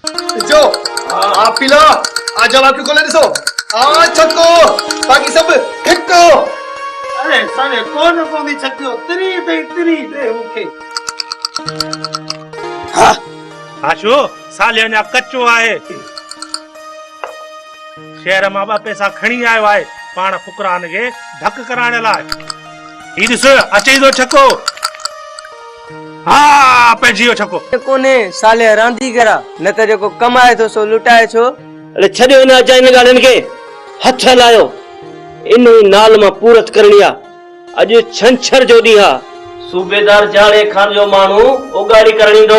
ڏسو ها پيلا آ جواب کي کولي ڏسو آ ڇڪو باقي سڀ ڦڪو. اڙي سڙي ڪونه پوندي ڇڪيو تري اٿئي تري ڏي مون کي. ها. هاشو صالح اڃا ڪچو آهي. شهر مان ٻه پئسا کڻي آيو آهي پاڻ فقران کي ڌڪ ڪرائڻ لاء. هي ڏس اچئي ٿو ڇڪو. ها پئجي ويو ڇڪو. ڪونهي صالح رانديگر آ نه ته جيڪو ڪمائي ٿو سو لٽائي ڇو. اڙي ڇڏيو انهن اجاين ڳالهين کي، هٿ هلايو، انهي نال مان پورت ڪرڻي آ، اڄ ڇنڇر جو ڏينهن آ. صوبيدار جاڙي خان جو ماڻهو اوڳاڙي ڪرڻ ايندو.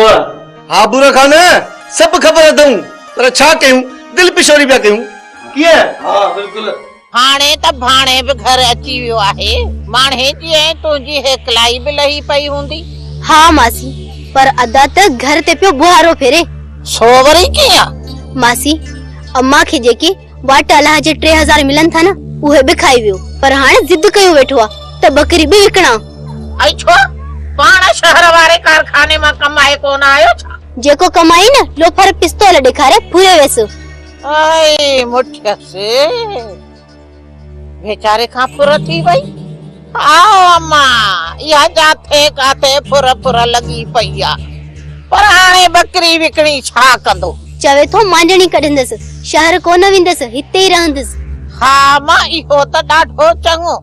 ها ڀورا خان سڀ خبر اٿئون پر ڇا ڪيون دل پشوري پيا ڪيون. ڪيئن؟ ها بلڪل. هاڻي ته ڀاڻي به گهر اچي ويو آهي. ماڻهي جي ۽ تنهنجي هيڪلائي به لهي پئي هوندي. ها ماسي، پر ادا ته گهر تي پيو ٻوهارو ڦيري. سو وري ڪيئن؟ ماسي، امان کي جيڪي واٽ الاهه جي 3000 ملن ٿا نه، اهي به کائي ويو. پر هاڻي ضد ڪيو ويٺو آ ته ٻڪري به وڪڻان. ۽ ڇو؟ پاڻ شهر واري ڪارخاني مان ڪمائي ڪونه آيو ڇا؟ جيڪو ڪمائي نه، لوفر پستول ڏيکاري ڦري ويس. آئي مٺيس، ويچاري کان ڦر ٿي وئي. هائو اما، اها جاٿي ڪاٿي ڦر ڦر لڳي پئي آ. پر هاڻي ٻڪري وڪڻي ڇا ڪندو؟ چوي ٿو مانجڻي ڪڍندس، شهر ڪونه ويندس، هتي ئي رهندس. ها اما، اهو ته ڏاڍو چڱو،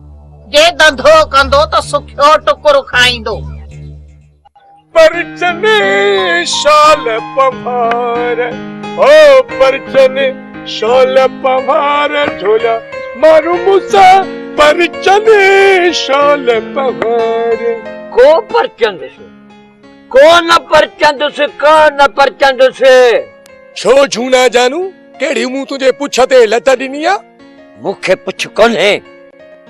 جي ڌنڌو ڪندو ته سکيو ٽڪر کائيندو. پرچن شال پنهوار او پرچن شال پنهوار ڍولا مارو موسيٰ پرچن شال پنهوار. ڪو پرچندس ڪو نه پرچندس ڪو نه پرچندس. ڇو جهونا جانو ڪهڙي مون تنهنجي پڇ تي لت ڏني آ. مون کي پڇ ڪونهي.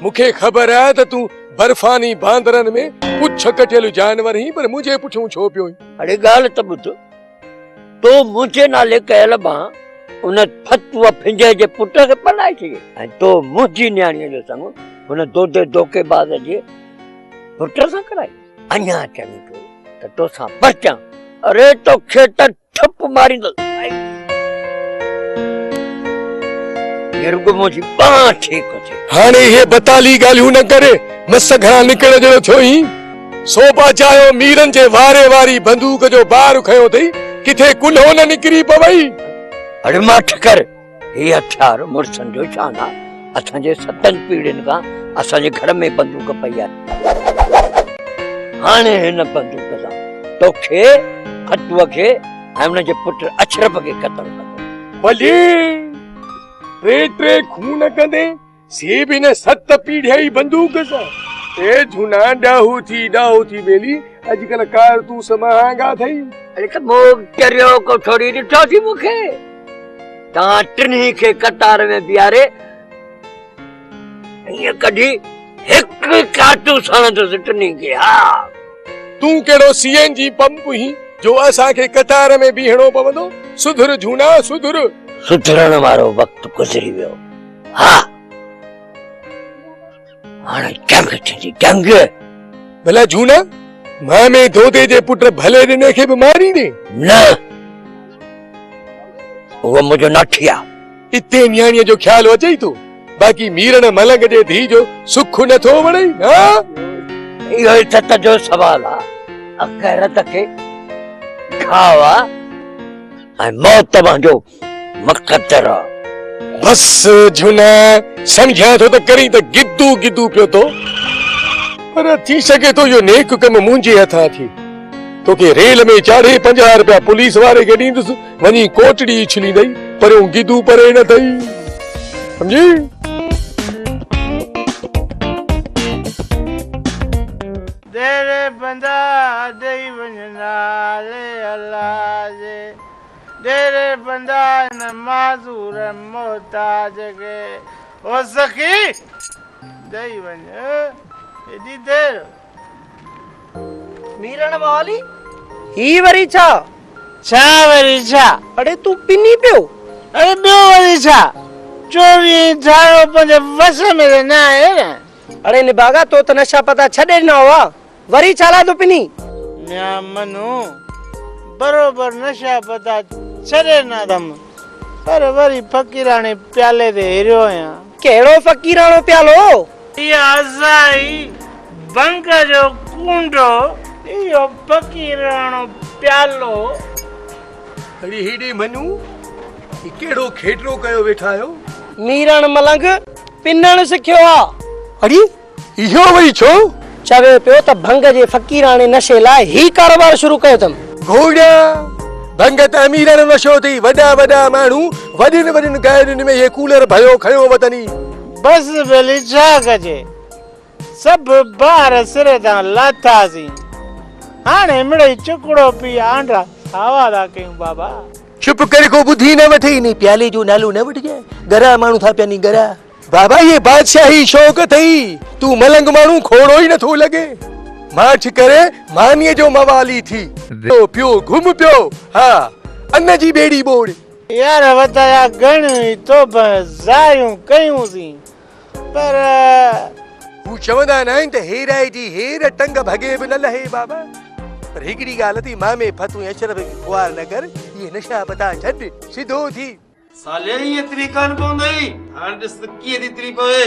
مون کي خبر آهي ته تون برفاني باندرن ۾ پڇ ڪٽيل جانور هين پر منهنجي پٺيون ڇو پيو هين؟ اڙي ڳالهه ته ٻڌ، تو منهنجي نالي ڪيل ٻانهن ان ڦتوء ڦنجهه جي پٽ کي پرڻائي ڇڏي ۽ تو منهنجي نياڻيء جو سڱ هن دودي دوکيباز جي پٽ سان ڪرائي. اڃا چوين ٿو ته توسان پرچان، اري توکي ته ٺپ ماريندس. هي رڳو منهنجي ٻانهن ٺيڪ هجي. هاڻي اهي بتالي ڳالهيون نه ڪر، مس گهران نڪرڻ جهڙو ٿيو هين. سو بچايو ميرن جي واري واري بندوق جو بار کنيو اٿئي، ڪٿي ڪلهو نه نڪري پوئي. اڙي ماٺ ڪر، هي هٿيار مڙسن جو شان آ، اسان جي ستن پيڙهين کان اسان جي گهر ۾ بندوق پئي آهي. هاڻي هن بندوق سان توکي، کٽوء کي ۽ ان جي پٽ اشرف کي قتل ڪندس. ڀلي ٽي ٽي خون ڪندين، سي به هن ست پيڙهيائي بندوق سان. اي جهونا ڏاهو ٿي ڏاهو ٿي ٻيلي، اڄڪلهه ڪارتوس مهانگا اٿئي. اڙي ته مون چريو ڪو ٿوري ڏٺو ٿي مون کي. توهان ٽنهي کي قطار ۾ بيهاري ائين ڪڍي هڪ ڪارتوس هڻندس ٽنهي کي ها. تون ڪهڙو سي اين جي پمپ هين جو اسان کي قطار ۾ بيهڻو پوندو. سڌر جهونا سڌر. سڌرڻ وارو وقت گذري ويو. ها هاڻي جنگ ٿيندي جنگ. ڀلا جهونا مامي دودي جي پٽ ڀلي ڏني کي به ماريندين؟ نه اهو منهنجو ناٺي آ. اتي نياڻيء جو خيال اچئي ٿو، باقي ميرڻ ملنگ جي ڌيء جو سک نه ٿو وڻئي، ها؟ اهو عزت جو سوال آ. غيرت کي گهاء آ ۽ موت منهنجو مقدر آ. بس جهونا، سمجهان ٿو ته ڪرين ته گدو گدو پيو ٿو، پر ٿي سگهي ٿو اهو نيڪ ڪم منهنجي هٿان ٿئي. توکي ريل ۾ چاڙهي 50 رپيا پوليس واري کي ڏيندس، وڃي ڪوٽڙي اڇليندئي، پريون گدو پري نه ٿئي. سمجهي؟ ڏيري بندا ڏئي وڃ نالي الله جي. ڏيري بندا هن معذور محتاج کي. او سخي! ڏئي وڃ ايڏي دير. ميرڻ موالي، هي وري ڇا؟ ڇا وري ڇا؟ اڙي تون پني پيو. اڙي ٻيو وري ڇا؟ چوويهه ڌاڙو پنهنجي وس ۾ ته نه آهي نه. اڙي نڀاڳا تو ته نشا پتا ڇڏي ڏنا هئا، وري ڇا لاء ٿو پني؟ ميان منو، بروبر نشا پتا ڇڏي نه اٿم، پر وري فقيراڻي پيالي تي هريو آهيان. ڪهڙو فقيراڻو پيالو؟ اها ازائي ڀنگ جو ڪونڊو، اهو فقيراڻو پيالو. اڙي هيڏي منو، هي ڪهڙو کيٽرو ڪيو ويٺا آهيو؟ ميرڻ ملنگ پنڻ سکيو آ. اڙي اهو وري ڇو؟ چوي پيو ته ڀنگ جي فقيراڻي نشي لاء هي ڪاروبار شروع ڪيو اٿم. گهوڙا! ڀنگ ته اميراڻو نشو اٿئي. وڏا وڏا ماڻهو وڏين وڏين گاڏين ۾ اهي ڪولر ڀريو کنيو وتن. بس ڀلي ڇا ڪجي، سڀ بار سر تان لاٿاسين. هاڻي مڙئي چڪڙو پي آنڊا ساوا ٿا ڪيون بابا. چپ ڪري ڪو ٻڌي نه وٺي. انهي پيالي جو نالو نه وٺجانء. ڳرا ماڻهو ٿا پين ڳرا. بابا هي بادشاهي شوق اٿئي، تون ملنگ ماڻهو کوڙو ئي نٿو لڳين. ماٺ ڪري مانيء جو موالي ٿي. پيو گهم پيو، ها ان جي ٻيڙي ٻوڙ. يار وتايا گهڻيون ئي توبهه زاريون ڪيون سين پر. هو چوندا ناهن ته هيرائي جي هير ٽنگ ڀڳي به نه لهي بابا. پر هڪڙي ڳالهه اٿئي مامي فتوح ۽ اشرف کي خوار نه ڪر، اهي نشا پتا ڇڏ، سڌو ٿي. سالي ائين تري ڪانه پوندئي، هاڻ ڏس ته ڪيئن ٿي تري پوي.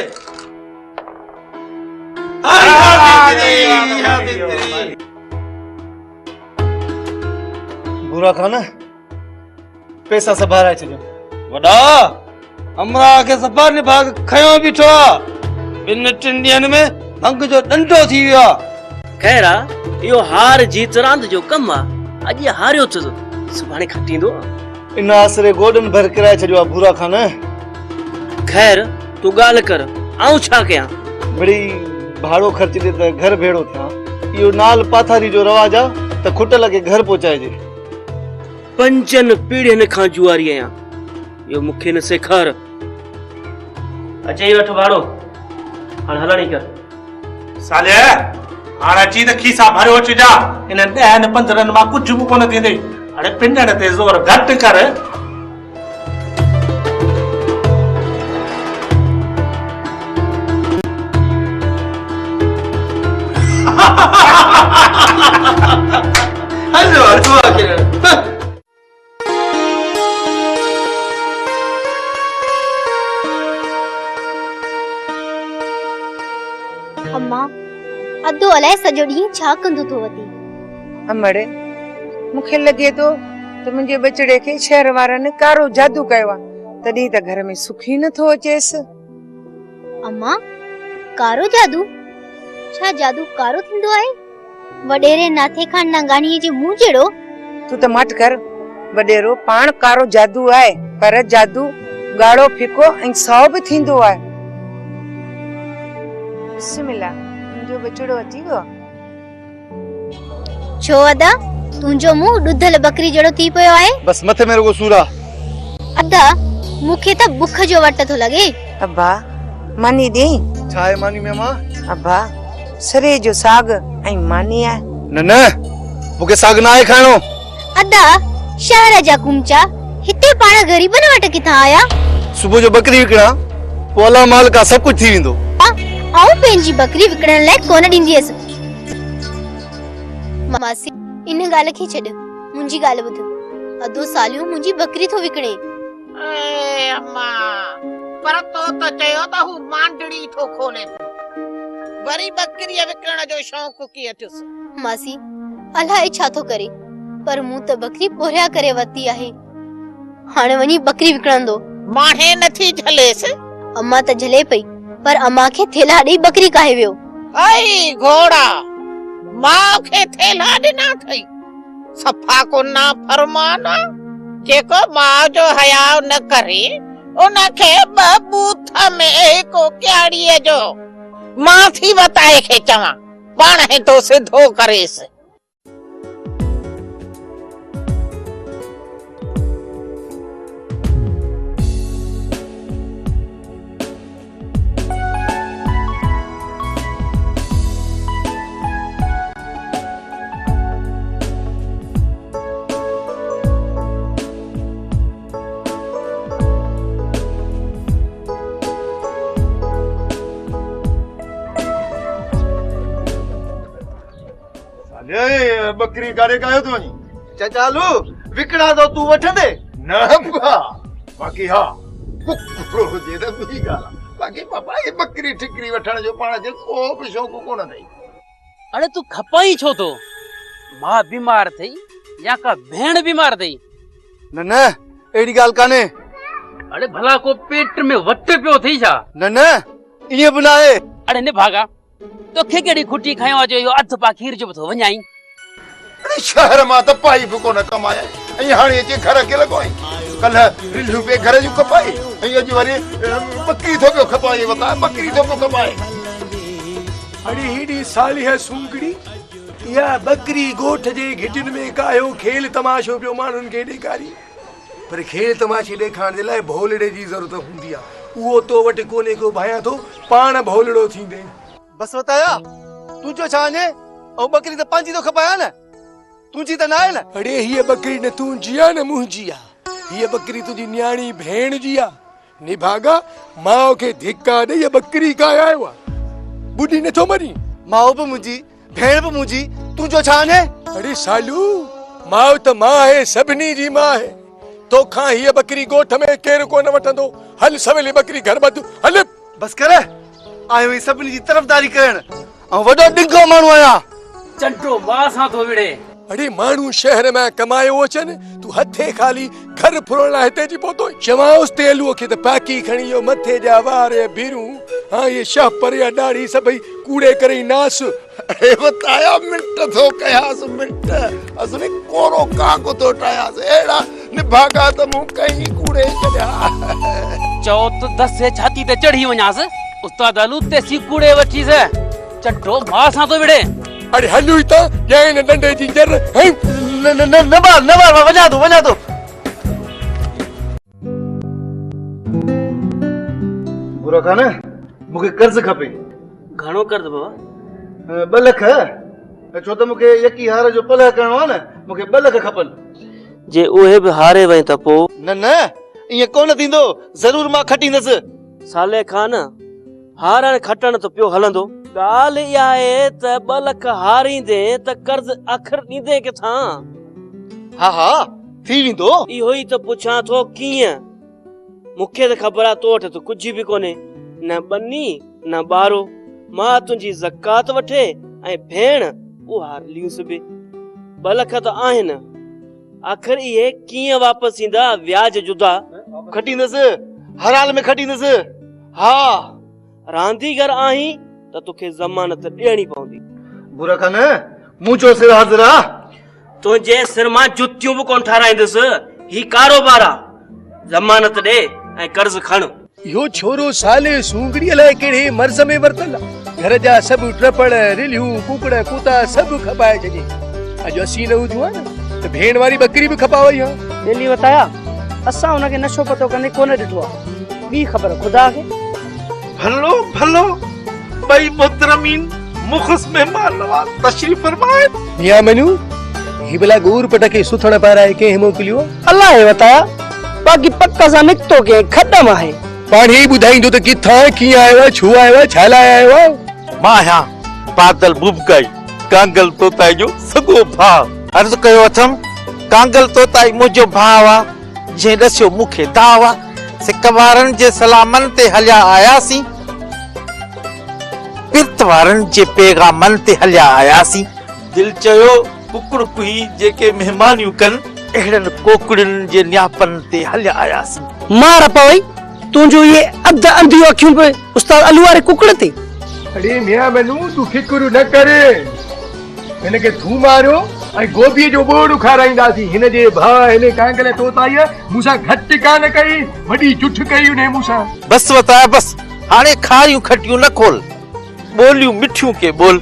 ڀورا خان، پئسا سڀارائي ڇڏيم. وڏا، همراهه کي صفا نڀاڳ کنيو بيٺو آ. ٻن ٽن ڏينهن ۾ ڀنگ جو ڏنڊو ٿي ويو آ. خير آ، اهو هار جيت راند جو ڪم آ. اڄ هاريو اٿس، سڀاڻي کٽيندو. ان آسري گوڏن ڀر ڪرائي ڇڏيو آ ڀورا خان. خير تون ڳالهه ڪر، آئون ڇا ڪيان؟ مڙئي ڀاڙو خرچ ڏي ته گهر ڀيڙو ٿيان. اهو نال پاٿاري جو رواج آ ته کٽل کي گهر پهچائجي. پنجن پيڙهين کان جوئاري آهيان، اهو مون کي نه سيکار. اچي وٺ ڀاڙو، هاڻ هلڻي ڪر. صالح، هاڻ اچي ته کيسا ڀريو اچجان، انهن ڏهن پندرهن مان ڪجهه به ڪونه ٿيندئي. اڙي پنڻ تي زور گهٽ ڪر. هلو دعا ڪرڻ. اما، ادو الائي سڄو ڏينهن ڇا ڪندو ٿو وتي؟ امڙ، مون کي لڳي ٿو ته منهنجي ٻچڙي کي شهر وارن ڪارو جادو ڪيو آ، تڏهن ته گهر ۾ سک ئي نٿو اچيس. اما، ڪارو جادو؟ ڇا جادو ڪارو ٿيندو آهي؟ وڏيري ناٿي خان نانگاڻيء جي منهن جهڙو؟ تون ته ماٺ ڪر. وڏيرو پاڻ ڪارو جادو آهي، پر جادو ڳاڙهو، ڦڪو ۽ سائو به ٿيندو آهي. بسم الله، منهنجو ٻچڙو اچي ويو آهي. ڇو ادا، تنهنجو منهن ڏڌل ٻڪري جهڙو ٿي پيو آهي؟ بس مٿي ۾ رڳو سور آ. ادا، مون کي ته بک جو وٽ ٿو لڳي. ابا، ماني ڏئين؟ ڇا آهي ماني ۾ امان؟ ابا، سري جو ساڳ ۽ ماني آهي. نه نه، مون کي ساڳ ناهي کائڻو. ادا، شهر جا ڪمچا هتي پاڻ غريبن وٽ ڪٿان آيا؟ صبح جو ٻڪري وڪڻان، پوء الله مالڪ آ، سڀ ڪجهه ٿي ويندو. آئون پنهنجي ٻڪري وڪڻڻ لاء ڪونه ڏينديس. ماسي، ان ڳالهه کي ڇڏ، منهنجي ڳالهه ٻڌ. ادو ساليون منهنجي ٻڪري ٿو وڪڻي. اي اما، پر تو ته چيو ته هو مانڊڙي ٿو کولي پيو. وري ٻڪريء وڪڻڻ جو شوق ڪيئن ٿيس؟ ماسي، الائي ڇا ٿو ڪري، پر مون ته ٻڪري پورهيا ڪري ورتي آهي. هاڻي وڃي ٻڪري وڪڻندو. ماڻهي نه ٿي جهليس. اما ته جهلي پئي، پر اما کي ٿيلها ڏئي ٻڪري ڪاهي ويو. اي گهوڙا، ماء کي ٿيلها ڏنا اٿئي. صفا ڪو نافرمان آ، جيڪو ماء جو حياء نه ڪري، ان کي ٻه ٻوٿ ۾ هڪ ڪياڙيء جو. مان ٿي وتائي کي چوان، پاڻهي ٿو سڌو ڪريس. ٻڪري ڪاڏي ڪاهيو ٿو وڃين؟ چاچا هلو، وڪڻان ٿو تون وٺندين؟ نه ابا، باقي ها ڪڪڙو هجي ته ٻي ڳالهه آ. باقي بابا هي ٻڪري ٺڪري وٺڻ جو پاڻ کي ڪو به شوق ڪونه اٿئي. اڙي تون کپائين ڇو ٿو؟ ماء بيمار اٿئي يا ڪا ڀيڻ بيمار اٿئي؟ نه نه اهڙي ڳالهه ڪانهي. اڙي ڀلا ڪو پيٽ ۾ وٽ پيو اٿئي ڇا؟ نه نه ائين به ناهي. اڙي نڀاڳا توکي ڪهڙي کٽي کنيو آ جو اهو اڌ پاء کير جو به ٿو وڃائين. اڙي شهر مان ته پائي به ڪونه ڪمايائين ۽ هاڻي اچي گهر کي لڳو آهين. ڪلهه رلهيون پئي گهر جون کپائي ۽ اڄ وري ٻڪري ٿو پيو کپائين وتان ٻڪري ٿو پيو کپائين. اڙي هيڏي صالح سونگڙي اها ٻڪري ڳوٺ جي گهٽين ۾ ڪاهيو کيل تماشو پيو ماڻهن کي ڏيکاري. پر کيل تماشي ڏيکارڻ جي لاء ڀولڙي جي ضرورت هوندي آهي. اهو تو وٽ ڪونهي ڪو ڀانيان ٿو پاڻ ڀولڙو ٿيندين. بس وتايا، تنهنجو ڇا وڃي؟ ۽ ٻڪري ته پنهنجي ٿو کپايان نه، تنهنجي ته ناهي نه. اڙي هيء ٻڪري نه تنهنجي آ نه منهنجي آ، هيء ٻڪري تنهنجي نياڻي ڀيڻ جي آ. نڀاڳا، ماء کي ڌڪا ڏئي هيء ٻڪري ڪاهي آيو آ. ٻڏي نٿو مرين؟ ماء به منهنجي، ڀيڻ به منهنجي، تنهنجو ڇا وڃي؟ اڙي سالو، ماء ته ماء آهي، سڀني جي ماء آهي. توکان هيء ٻڪري ڳوٺ ۾ ڪير ڪونه وٺندو. هل سويل هيء ٻڪري گهر ٻڌ، هل. بس ڪر، آيو آهين سڀني جي طرفداري ڪرڻ. آئون وڏو ڊگهو ماڻهو آهيان. چنڊو ماء سان ٿو وڙهي. اڙي ماڻهو شهر مان ڪمايو اچن، تون هٿين خالي گهر ڦرڻ لاء هتي اچي پهتو آهين. چوانس تيلوء کي ته پاڪي کڻي اهو مٿي جا وار ۽ ڀيرون، ها اهي شهپر يا ڏاڙهي سڀئي ڪوڙي ڪري ناس. اڙي وتايا منٽ ٿو ڪيانس منٽ، اصل ڪورو ڪانگ ٿو ٺاهيانس، اهڙا نڀاڳا ته مون ڪئين ڪوڙي ڇڏيا. چئو ته دسي ڇاتي تي چڙهي وڃانس، استاد علو تيسين ڪوڙي وٺيس، چنڊو ماء سان ٿو وڙهي. اڙي هل هتان، ڄائين نه ڏنڊي جي ڄر، هين. نه نه نه مار نه مار، وڃان ٿو وڃان ٿو. ڀورا خان، مون کي قرض کپي. گهڻو قرض بابا؟ 2 لک. ڇو ته مون کي يڪي هار جو پلئه ڪرڻو آهي نه، مون کي 2 لک کپن. جي اهي به هاري وئين ته پوء؟ نه نه، ائين ڪونه ٿيندو، ضرور مان کٽيندس. صالح خان، هارڻ کٽڻ ته پيو هلندو. ڳالهه اها آهي ته 2 لک هاريندين ته قرض آخر ڏيندين ڪٿان؟ ها ها، ٿي ويندو. اهو ئي ته پڇان ٿو ڪيئن؟ مون کي ته خبر آهي تو وٽ ته ڪجهه به ڪونهي، نه ٻني نه ٻارو. ماء تنهنجي زڪوات وٺي ۽ ڀيڻ اها ليوس به. 2 لک ته آهن، آخر اهي ڪيئن واپس ايندا وياج جدا. کٽيندس، هر حال ۾ کٽيندس. ها. رانديگر آهين ته توکي ضمانت ڏيڻي پوندي. ڀورا خان، منهنجو سر حاضر آ. تنهنجي سر مان جتيون به ڪونه ٺاراهيندس. هي ڪاروبار آ. ضمانت ڏي ۽ قرض کڻ. اهو ڇورو صالح سونگڙي الائي ڪهڙي مرض ۾ ورتل آ. گهر جا سڀ ٽپڙ، رلهيون، ڪڪڙ، ڪتا سڀ کپائي ڇڏيائين. اڄ اسين نه هجون ها نه ته ڀيڻ واري ٻڪري به کپاوئي ها. ٻيلي وتايا، اسان هن کي نشو پتو ڪندي ڪونه ڏٺو آ. ٻي خبر خدا کي. ڀلو ڀلو ٻئي محترمين مخلص مهمان نواز تشريف فرما آهن. ميان منو، هي ڀلا ڳور پٽ کي سٿڻ پارائي ڪنهن موڪليو آ؟ الاهي وتايا، باقي پڪ سان نڪتو ڪنهن کڏ مان آهي. پاڻهي ئي ٻڌائيندو ته ڪٿان ڪيئن آيو آهي، ڇو آيو آهي، ڇا لاء آيو آهي. مان آهيان بادل بوبڪائي، ڪانگل طوطائي جو سڳو ڀاء. عرض ڪيو اٿم، ڪانگل طوطائي منهنجو ڀاء آ. جنهن ڏسيو مون کي داء آ. سڪ وارن جي سلامن تي هليا آياسين. پرت وارن جي پيغامن تي هليا آياسين. دل چيو ڪڪڙ ڪهي جيڪي مهمانيون ڪن. اهڙن ڪوڪڙين جي نياپن تي هليا آياسين. مار پوئي تنهنجون اهي اڌ انڌيون اکيون به استاد علو واري ڪڪڙ تي. اڙي ميان منو تون فڪر نه ڪر. هن کي ٿوماريو ۽ گوبيء جو ٻوڙ کارائينداسين. هن جي ڀاء هن ڪانگل طوطائيء مون سان گهٽ ڪانه ڪئي، وڏي جٺ ڪئي انهيء مون سان. بس وتايا بس، هاڻي کاريون کٽيون نه کول، ٻوليون مٺيون ڪي ٻول،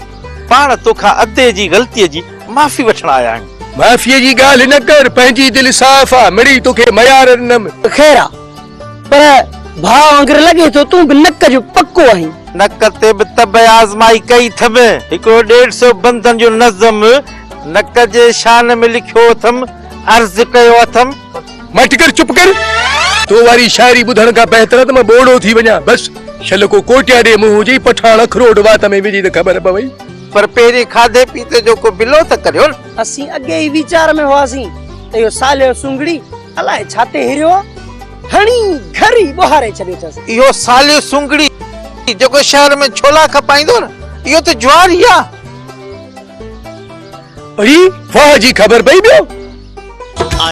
پاڻ توکان ادي جي غلطيء جي معافي وٺڻ آيا آهيون. معافيء جي ڳالهه نه ڪر، پنهنجي دل صاف آ، مڙئي توکي ميار ڏنم. خير آ، پر ڀاء وانگر لڳي ٿو تون به نڪ جو پڪو آهين. نڪ تي به طبع آزمائي ڪئي اٿم. هڪڙو ڏيڍ سئو بندن جو نظم نڪ جي شان ۾ لکيو اٿم، عرض ڪيو اٿم. ماٺ ڪر چپ ڪر. تو واري شاعري ٻڌڻ کان بهتر آ ته مان ٻوڙو ٿي وڃان. بس شل ڪو ڪوٽيا ڏي منهن هجئي پٺاڻ اکروٽ وات ۾ وجهي ته خبر پوئي. پر پهرين کاڌي پيتي جو ڪو بلو ته ڪريو نه. اسين اڳي ئي ويچار ۾ هئاسين ته اهو صالح سونگڙي الائي ڇا تي هريو آ، هڻي گهر ئي ٻوهاري ڇڏيو اٿس. اهو صالح سونگڙي جيڪو شهر ۾ ڇولا کپائيندو نه، اهو ته جواري آ. اڙي واهه جي خبر پئي ٻيو.